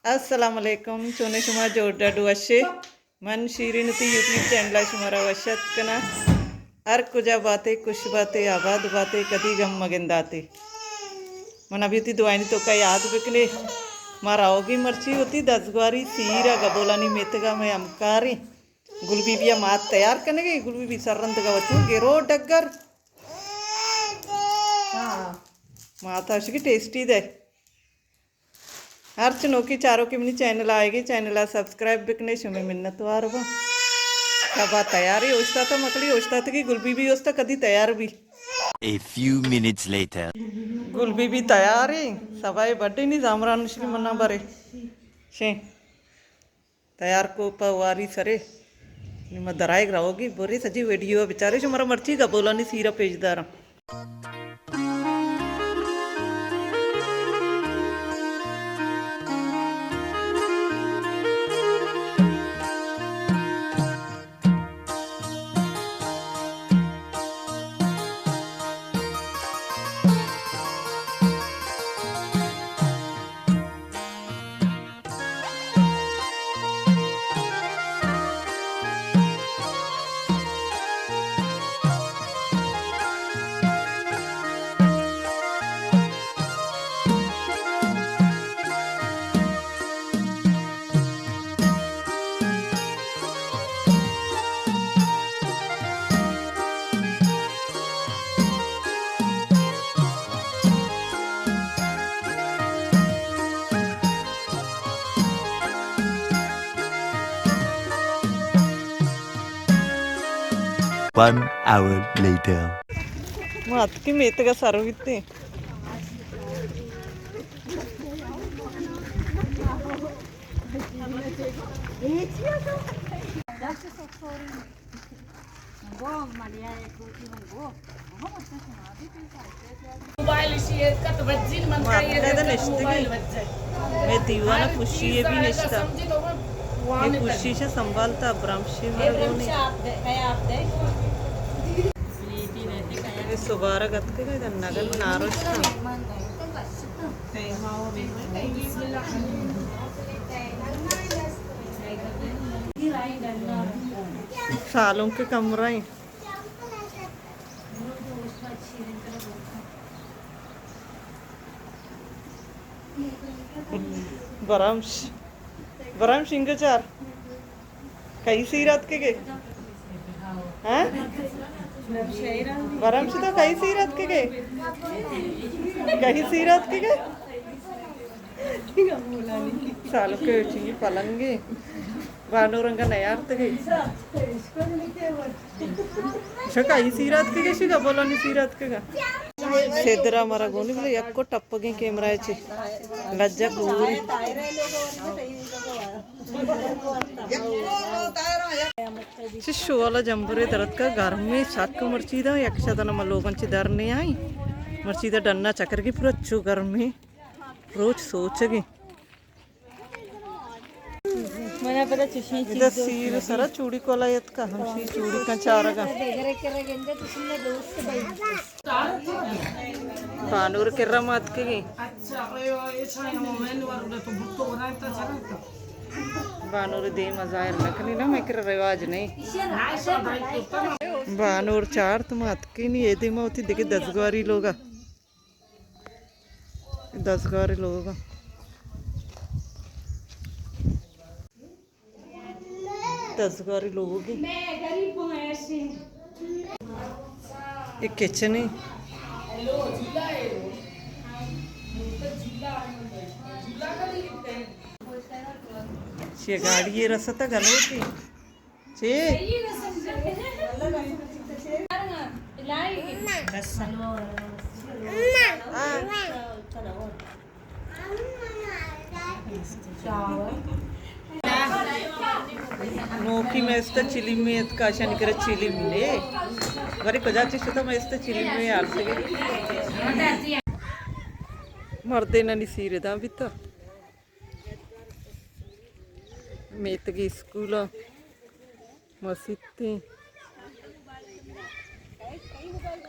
السلام علیکم، چونے شما؟ جوڑ ڈاڈو وشے؟ من شیرین تی یوٹیوب چینل ءَ شمارا وش اتک کناں۔ ہر کجا باتے، خوش باتے، آباد باتے، کدی گم مگنداتے۔ من ابھی تی دعائنی توکا یاد بکنے۔ ما راوگی مرچی ہوتی دزگواری سیرا گبولانی میتگا میں ہمکاریں۔ گل بی بی ءَ مات تیار کنگے، گل بی بی سر رندگا وچو گرو ڈگر۔ ہاں۔ مات اشگی ٹیسٹی دے۔ ہرچ نوکی چاروکی منی چینل آئیگی، چینل ءَ سبسکرائب بکنے، شمے منتوار باں۔ سبا تیاری اوشتاتا مکڑی، اوشتاتگی گل بی بی اوستا کدی تیار بی۔ A few minutes later. گل بی بی تیاری، سبا اے بڈے نی زامران نشری منا برے۔ شیں۔ تیار کو پہ واری سرے۔ نی ما درائگ رہوگی، برے سجی ویڈیو بچارے، شمارا مرچی گبولانی سیرا پیش داراں۔ One hour later. ما اتکیں میتگ ءَ سر بیتیں۔ موبائل اشی ءَ کت بجین من کا یہ موبائل بجے۔ میں دیوانہ خوشی ءَ بھی نشتا۔ یہ خوشی سے سنبھالتا برمشی مرگونی۔ یہ سبارہ گت کے گئے نگن ناروش کا۔ سالوں کے کمرہ ہیں۔ برمش، برمش انگا چار۔ کئی سیرات کے گے؟ ہاں؟ برمش تو کئی سیرات کے گے؟ کئی سیرات کے گے؟ سالوں کے چی پلنگے۔ بانو رنگا نیارتگے۔ شکا ای سیرات کے گشی گا، بولانی سیرات کے گا۔ سدرا مرا گونی بلے یک کو ٹپگیں کیمرہ چی۔ لجک گوری۔ چی شوالا جمبرے درتکا گرمی سک مرچی دا، یک شدن ما لوگن چی در نہیں آئی۔ مرچی دا ڈنا چکر کی پورا چو گرمی۔ روچ سوچگی۔ منا پدا چشیں ادا چیز سیر سرا چوڑی کولا یتکا، ہمشی چوڑی کن چارگا۔ بانور کرا ماتکگی۔ بانور دیم ظاہر نکنی نا، میں کرا رواج نہیں۔ بانور چارت ماتکی نی، اے دیما ہوتی دیگه دزگواری لوگا۔ دزگار لوگ۔ دزگار لوگ۔ یہ کچن ہے۔ یہ گاڑی یہ رستا گلو کی۔ چی؟ بس۔ ہاں۔ نوکی مئے است چلیم ءَ اتکا، اشانی کرا چلیم نے۔ بارے کجا چہ شتا، مئے است چلیم ءَ آرتگے۔ مردینانی سیر داں بیتا۔ میتگی اسکول ءَ مسیتیں۔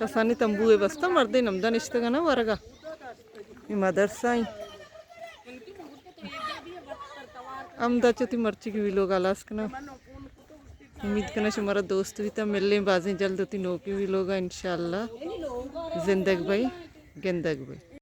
کسانی تمبو ءَ بستہ، مردین ہمدا نشتگ نا ورگا۔ اے مدرسہ ایں۔ ہمدا چہ وتی مرچیگی ویلوگ ہلاس کناں۔ امید کناں شمارا دوست بیتا۔ ملیں بازیں جلد وتی نوکیں ویلوگا انشاءاللہ۔ زندگ بئے، گندگ بئے۔